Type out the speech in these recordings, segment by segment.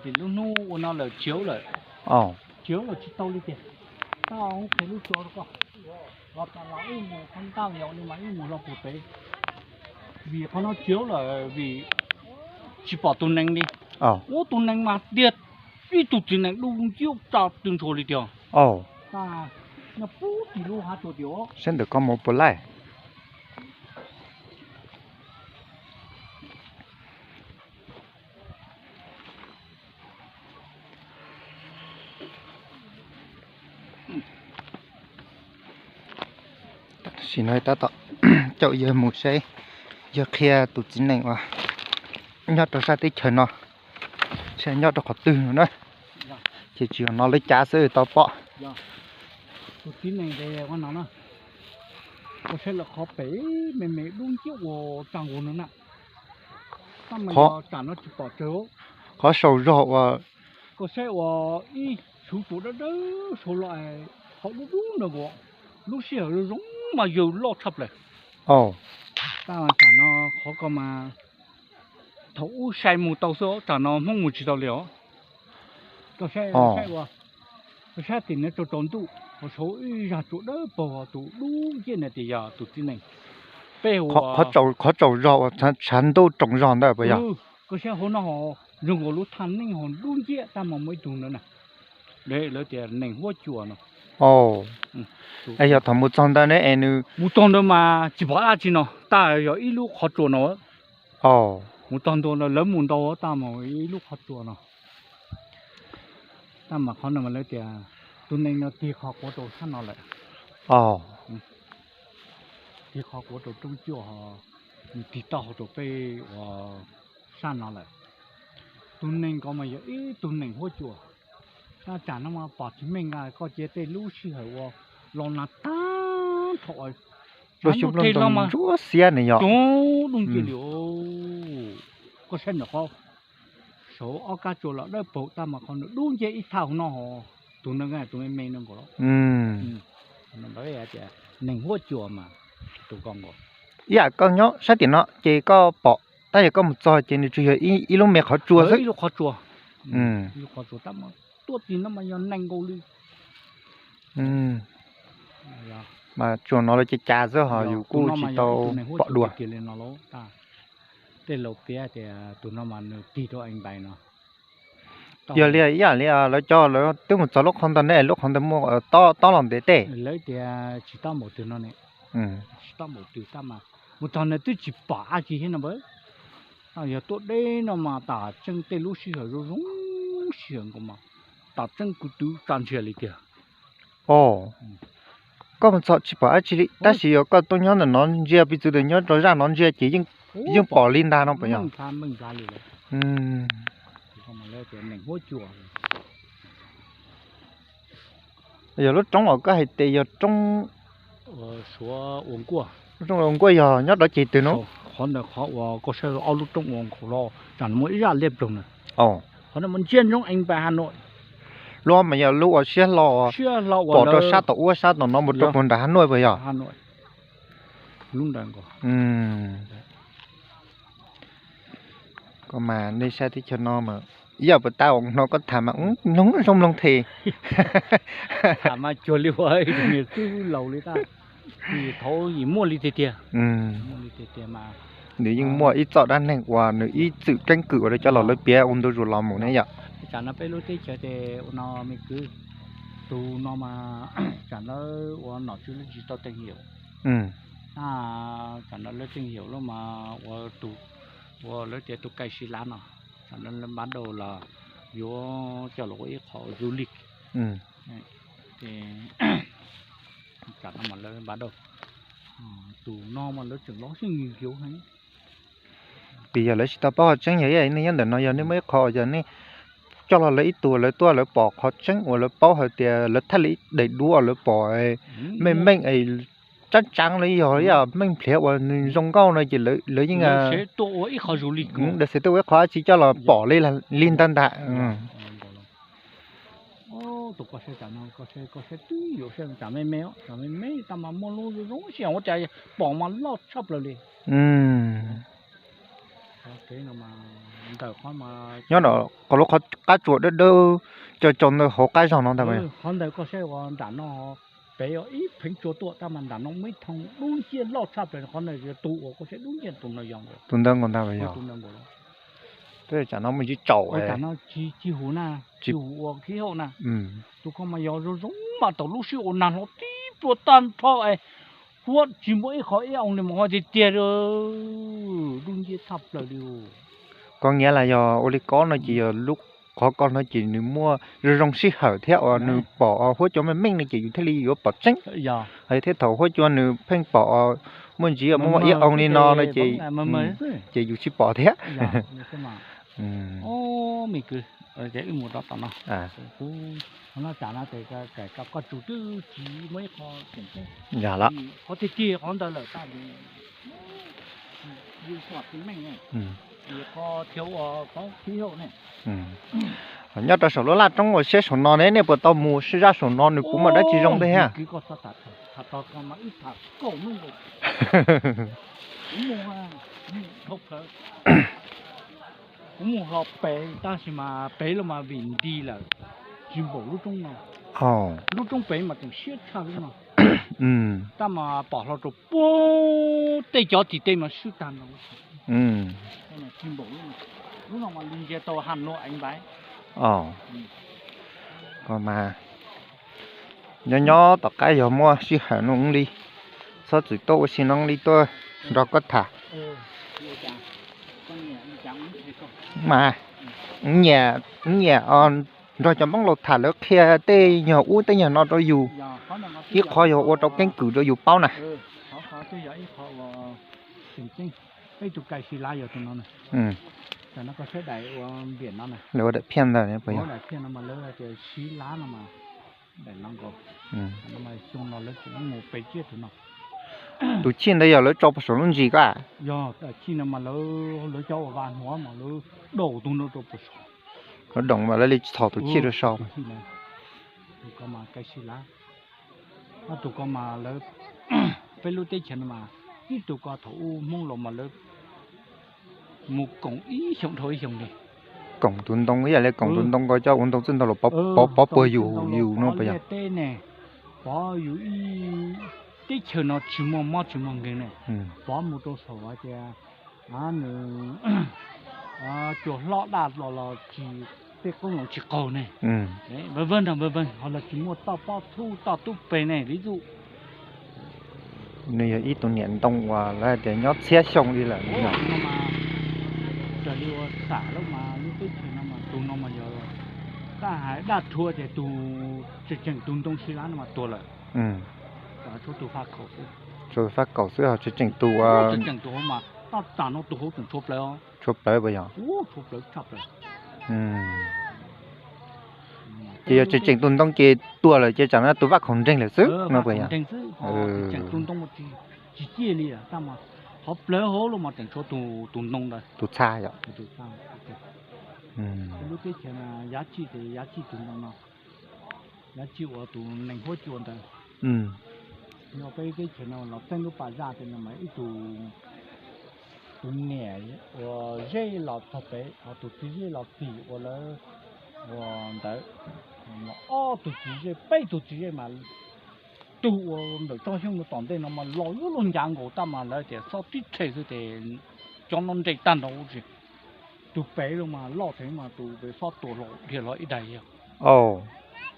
Ces lub hnub ua no lawm tsis tau lawm, tsis tau lawm tsis tau li tiag. Tau qhia lub tsua rau koj, los tas los wb mus qhov ntawd yog li mas wb mus hlo puag pem, vim qhov no tsis tau lawm vim tsis pom tus nees li. Ua tus nees mas tiag, ib tug txiv nees dub nciab tsa tw ntsho li tiag. Nyob puag tim lub hav tsua tiag. Saib ntawm koj mus puas laij. Tam sim no tab tom caum yawg mus saib yawg qhia tus txiv nees uas nyob rau sab teb chaws no, saib nyob rau qhov twg no na. Ces tsis yog no lawv cav xwb tau pom. Tus txiv nees ua no na, koj saib lawv qhov pem me me dub nciab ua tsa nkaus no na. Tab mas yog tsam no tsis pom tsawg. Qhov saum zog uas, koj saib uas ib suv tsuas dawb dawb saud los, qhov dub dub no nkaus, lub sij hawm zoo mas yawg loj tshaj plaws. Tab mas tsam no qhov ko mas thaum ub sai mus tau xwb, tsam no Hmoob mus tsis tau li os. Koj saib, saib ua, koj saib tim no tsaus tsaus ntuj, hauv saud ib zag tsuas dawb paug, tus dub nciab na tias yog tus txiv nees. Peb ua qhov tsaus zog uas tshav ntuj tsaus zog ntawd puas yog? Koj saib hauv no ho zoo nkaus lub thaj neeb ho dub nciab, tab mas muaj ib tug ntawd na, lawv tias nees huab cua no. Es yog thaum mus txog ntawd ne es nws mus txog ntawd mas tsis pom dab tsi no, tab yog ib lub qhov tsua no. Mus txog ntua lawv mus ntau tab mas ib lub qhov tsua no. Tab mas qhov no mas lawv tias tus nees no tig qhov quav rau sab no lawm. Tig qhov quav rau roob cuaj, nws tig taub hau rau peb ua sab no lawm. Tus nees ko mas yog ib tug nees huab cua. Tab tsam no mas pom tsis meej, koj cia tej lub sij hawm ua los nag tag nrho, lub xyoob nplua ntoo ntsuab xiab ne yog dub nciab li. Koj saib ntawm qhov saud ob kab tsua los dawb paug, tab mas qhov nws dub nciab ib thaj no, tus no tus me me no nkaus. Tias nees huab cua mas tus ko nkaus. Ib yam koj nyob sab tim no ces koj pom, tab yog koj mus txog ces nws tsuas yog ib lub me qhov tsua xwb. Ib lub qhov tsua, ib lub qhov tsua tab mas tuaj tim no mas yog nees nkaus li. Mas tsuas no lawv cav cav xwb ho yus kuj tsis tau pom dua. Tej laus piav tias tus no mas nws tig rau eev npais no. Yog li ib yam li lawv cov lawv twb mus txog lub qhov ntawd ne, lub qhov ntawd muaj tob los ntev tej. Lawv tias tsis tob npaum twg no ne, tsis tob npaum twg tab mas mus txog no twb tsis pom dab tsi thiab no npawg. Yog tuaj deb no mas tam tseeb tej lub sij hawm zoo zoo sij hawm nkaus mas tam tseeb kwv twb tsa ntsiag li tiag. Koj mus txog tsis pom dab tsi li, tab sis yog koj tuaj nyob ntawm no ntsia piv txwv tias nyob rau zaj no ntsia ces yeej pom li ntag no puas yog? Yog lub roob uas koj hais tias yog roob, lub roob ua nkuaj yog nyob rov ceg twg no? Qhov ntawd qhov uas koj saib ob lub roob ua nkaus los tsam no muaj ib zaj liab ploog na. Qhov no mas ntsia ntsoov eev npais Hà Nội. Lub mas yog lub ua siab hlo, pom rau sab tom ub sab tom no mus rau puag nram Hà Nội puas yog? Lub ntawd nkaus. Koj mas nej sab teb chaws no mas ib yam puas tab no koj tham mas mloog zoo mloog thiab. Tham mas cuag li ua niam tub laus li tab, thaum yim muaj li tiag tiag, muaj li tiag tiag mas nws yeej muaj ib txoj dab neeg uas nws ib txwm keeb kwm uas lawv cov laus lawv piav ua ntu zus los mus ne yom. Tsam no peb lub teb chaws ces ua no me kwv, tus no mas tsam lawv ua nom tswv lawv tsis tau teej hiam. Tsam no lawv teej hiam lawm mas ua tus, ua lawv tias tus kai si lav no, tsam no lawv npaj dau los yuav coj los ua ib qho du lịch. Tsam no mas lawv npaj dau, tus no mas lawv tseem lov xij nws yuav heev. Vim yog lawv tsis tau paub qhov tseeb, yog nej nyob ntawm no yog nej muaj ib qho yog nej coj los lawv ib tug lawv tuaj lawv pom qhov tseeb uas lawv paub hais tias lawv thaij li ib daim duab uas lawv pom meej meej es tsab tsaab li yog ib yam meej nplhiav uas nws zoo nkauj no ces lawv yeej da xev tuaj ua ib qho dab tsi coj los pom li ntag ntag. Tus koj saib tam no, koj saib, koj saib twb yuav saib tam me me, tam me me tab mas muaj lub zoo zoo sij hawm ua cas pom mas loj tshaj plaws li. Kev no mas Nyob no qhov lub qhov qab tsua dawb dawb co co ntawd hauv qab zog no ntag. Qhov ntawd koj saib ua nram no, pem ib pheev tsua tuaj tab mas nram no muaj ib thooj dub nciab loj tshaj plaws, qhov ntawd yog tus uas koj saib dub nciab tus no yog nkaus. Tus ntawd nkaus ntag yog. Tus ntawd nkaus. Tam no muaj ntsis tsaus, tam no tsis huv na, tsis huv ua khib hauj na. Tus ko mas yog zoo zoo mas thaum lub sij hawm nag hlo tib pluag tag nrho es huab tsis muaj ib qho ib oo li mas huab tiag tiag, dub nciab tshaj plaws li. Koj nyiam las yog ua li ko no ces yog lub qhov ko no ces nws muaj zoo zoo sij hawm thiab uas nws pom huab cua meej meej no ces yus thiaj li yuav pom tseeb. Thiab thaum huab cua nws pheej pom muaj ntsis muaj muaj ib oo li no no ces, ces yus tsis pom thiab. Yog lawm. Nyob rau saum lub laj roob uas siab saum no ne, nej puas tau mus sib zaj saum no nws puas muaj dab tsi zoo thiab? Kuv mus hlo pem tab sis mas pem los mas vim nti lawm, tsis npaum lub roob no. Lub roob pem mas tseem siab tshaj lub no. Tab mas pom hlo rau puag tej cov tim tej mas swb tag no. Tsis npaum lub no, lub no mas li ntsia tau ha nua eev npaiv. Nyob nyob tom qab yog muaj sij hawm no li, txhob txwm tuaj ua si no li tuaj nrog koj tham. Mas nyiam nrog cov Hmoob laus tham, lawv qhia tej nyuag ub tej nyuag no rau yus, ib qho yog ua rau keeb kwm rau yus paub na. Lawv ua daim phiaj ntawd puas yog? Tus chij ntawd yog lawv tso puag saum lub ntsis ko a? Lawv doom mas lawv li txhos tus chij rau sau. Tus ko mas lawv, peb lub teb chaws no mas ib tug ko thaum ub Hmoob los mas lawv mus koom ib xyoo dhau ib xyoo li. Koom tus ntoo ib yam li koom tus ntoo ko coj ua ntoo txij ntoo los pov puag yus yus no puas yog? Teb ne, pov yus ib teb chaws no tsis muaj mob tsis muaj nkeeg ne, pov mus rau saum hais tias nws cua hlob daj los los tsis, tej qoob loo tsis qaug ne. Vawg vawg nrog vawg vawg ho los tsis muaj toj pob txhub toj tub peg ne, li txuj. Nws yog ib tug niam ntoo uas lawv hais tias nyob txhiab xyoo li lawm no. Raws li ua xam lawm mas lub teb chaws no mas tus no mas yog, tab hais daj rhuav ces tus tseem tseem tus ntoo sib lab no mas tuag lawm. Tshuav tus faj kaum xwb. Tshuav tus faj kaum xwb ho tseem tseem tus, tseem tus hauv mas, tam no tus hauv tseem tshuav plawv. Tshuav plawv puas yog? Tshuav plawv tshaj plaws. Ces yog tseem tseem tus ntoo ces tuag lawm ces tsam no tus vaj khaum nreeg lawm xwb no puas yog? Tseem tus ntoo tsis ciaj li, tab mas qhov plawv hauv los mas tseem tshuav tus ntoo ntawd. Tus txha yom? Lub teb chaws yav tshij ces yav tshij tus ntoo no, yav tshij uas tus nees huab cua ntawd. Nyob peb teb chaws no los txeeb lub pas zaj tias no mas ib tug, tus niam uas zeb los txog pem, ho tus txiv zeb los txim ua lawv ua ntawd, ob tug txiv zeb peb tug txiv zeb mas tug uas ntawm tsob xyoob no tom ntej no mas los lub lub ncav nkaus tab mas lawv tias xob tib rhe xwb ces cov no nres tag nrho huv tsis. Tus pem los mas loj theev mas tus pem xob tua hlo dhia hlo ib daig yog.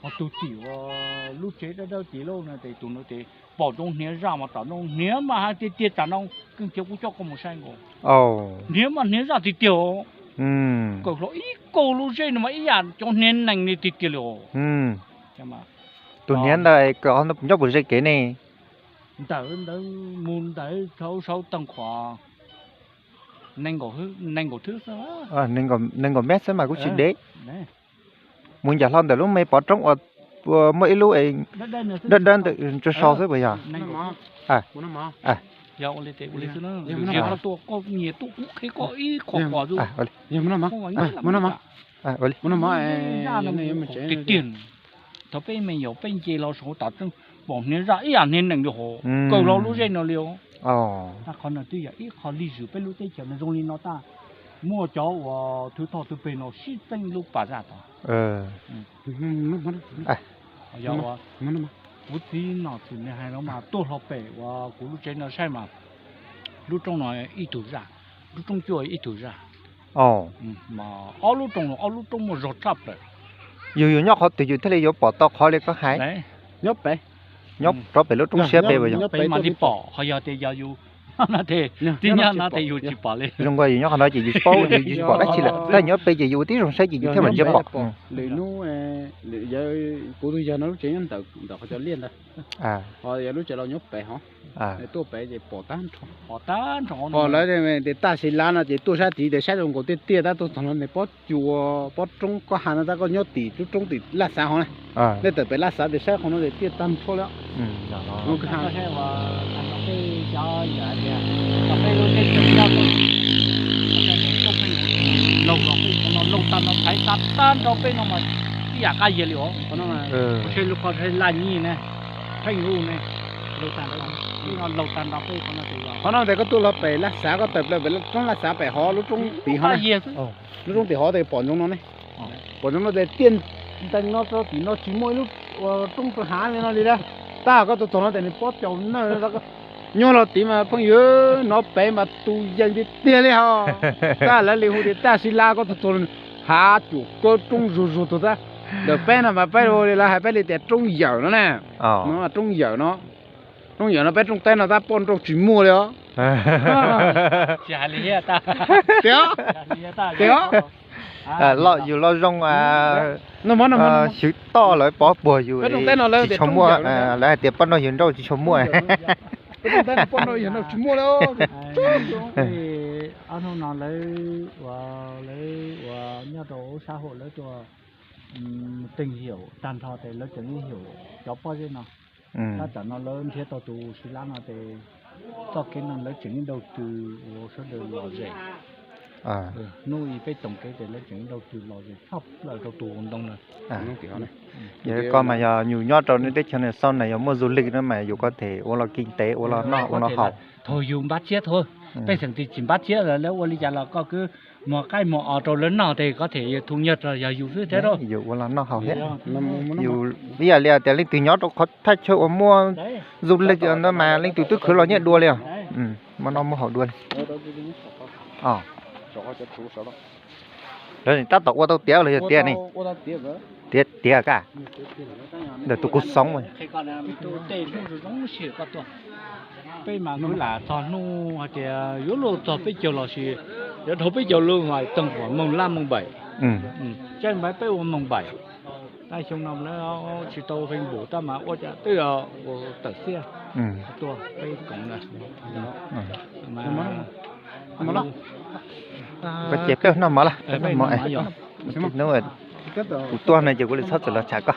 Ho tus tim uas lub tsev dawb dawb tim lub no ces tus no ces pom ntsoov hniav zaj mas tam no hniav mas hais tiag tiag tam no keej tiag kuv coj koj mus saib nkaus. Hniav mas hniav zaj tiag tiag os. Kaw hlo ib kaug lub zeb no mas ib yam cov hniav nees li tiag tiag li os. Tus hniav ntawd nyob puas ze kev ne? Ntawm ntawd mus ntawd thaum saud tag khuam nees nkaum thwb xwb. Nees nkaum mev xwb mas kuj tsis deb. Mus ncaim hlo ntawm lub me pov roob uas muaj ib lub dawb dawb ntawm tso sau xwb puas yog? Tiag tiag, thaum peb me nyuam peb nce los saum tam tseeb pom hniav zaj ib yam hniav nees li hos, kaw hlo lub zej no li os. Qhov no twb yog ib qho lij zwm peb lub teb chaws no zoo li no tag. Muaj cov uas thwv thoj thwv peg no sib txeeb lub pas zaj tod. Yog kuv txiv nom txwm nws hais no mas tuaj hlo pem uas kuv lub tsev no saib mas lub roob no ib tug zaj, lub roob cuaj ib tug zaj. Ob lub roob no ob lub roob muaj zog tshaj plaws. Yus yus nyob qhov twg yus thiaj li yuav pom tau qhov li koj hais? Nyob pem, nyob rov pem lub roob siab pem. Pem mas li pom, ho yog tias yog yus nyob no ces, tib nyob no ces yus tsis pom li. Zoo nkaus yus nyob qhov no ces yus tsis paub, yus tsis pom dab tsi lawm, tab yus nyob pem ces yus ua tib zoo saib ces yus thiaj mam ntsia pom. Lwm hnub kuv tus yawg no lub tsev nyob ntawm ntawm qhov cov liaj ntawd, ho yog lub tsev laus nyob pem hov, tuaj pem ces pom tag nrho. Ho lawv tias tag si lab no ces tuaj sab tid tias saib zoo nkaus tiaj tiaj tab tuaj txog no nws pob cua, pob roob koj hais no tab koj nyob tim lub roob tim laj xav hov na. Nej tawm pem laj xav tias saib qhov no tias tiaj tag nrho li. Loog tag no thaiv tag tag nrho peb no mas tib yam qab yag li os. Qhov no mas lub qhov laj nyij ne, pheej lub ne, loog tag nrho, loog tag nrho peb qhov no. Qhov no ntawd koj tuaj los pem laj xav, koj tawm plaws pem roob laj xav pem hov lub roob tim hov, lub roob tim hov tes pom ntsoov no ne. Pom ntsoov no tes tiaj ntees no rau tim no tsis muaj ib lub roob rau hav li no li lawm. Tab koj tuaj txog no tes nws pob caus nawj nyob los tid mas pheej yog no pem mas tus yees tiag tiag li hos. Tab lawv li hu tias tag si lab koj tuaj txog hav cuam kawg roob zuag zuag tuag tab. Ntawm peb no mas peb hu li lawv hais peb li tias roob yawm no na. Roob yawm no, roob yawm no peb roob teb no tab poj nrauj tsis muaj li os. Tiag, tiag. Yus los zoo xyw toj lawv pov puag yus tsis tshua muaj, lawv hais tias poj nrauj yawg nrauj tsis tshua muaj. Ob hnub no lawv, lawv uas nyob rau sab hauv lawv tuaj teeg yaum tag nrho tes lawv tseem yaum cov pob zeb no. Tab tom no lawv nrhiav tau tus si lab no tes txoj kev no lawv tseem ib daug tw ua sawv daws lom zem. Hnub ib peb toom kev tes lawv tseem ib daug tw lom zem tshaj plaws rau tus ntoo na. Yog koj mas yog yus nyob rau nej teb chaws no xauj na yog muaj du lịch no mas yus có thể ua los kinh tế, ua los noj ua los haus. Thaum yus npab txiab thaum, pej xeem twg tsis npab txiab lawv ua li cas los koj kwv muag qaib muag os rau lawv noj tes có thể thu nhập yog yus xwb thiab. Yus ua los noj haus thiab. Yus ib yam li tias leej twg nyob rau qhov thaj chaw uas muaj du lịch ntawd mas leej twg twb khwv los nyiaj dua li os. Muaj noj muaj haus dua li. Lawv tab tom ua tau tiav los yog tiav ne? Tiav tiav kaj. Ntawm tus kuv xoob. Peb mas kuv lam txog hnub hais tias yuav luaj txog peb caug los sis yuav dhau peb caug lawm mas tag nrho moos lab moos npaim. Tsaib npaim peb ua moos npaim. Tab xyoo no lawv tsis tau Facebook tab mas ua cas twb ua tawm xiab tuaj peb koom na. Koj ces peb noj mov lawm, noj mov. Hnub kuv tuaj no ces kuv li txhob txwm los tsham koj.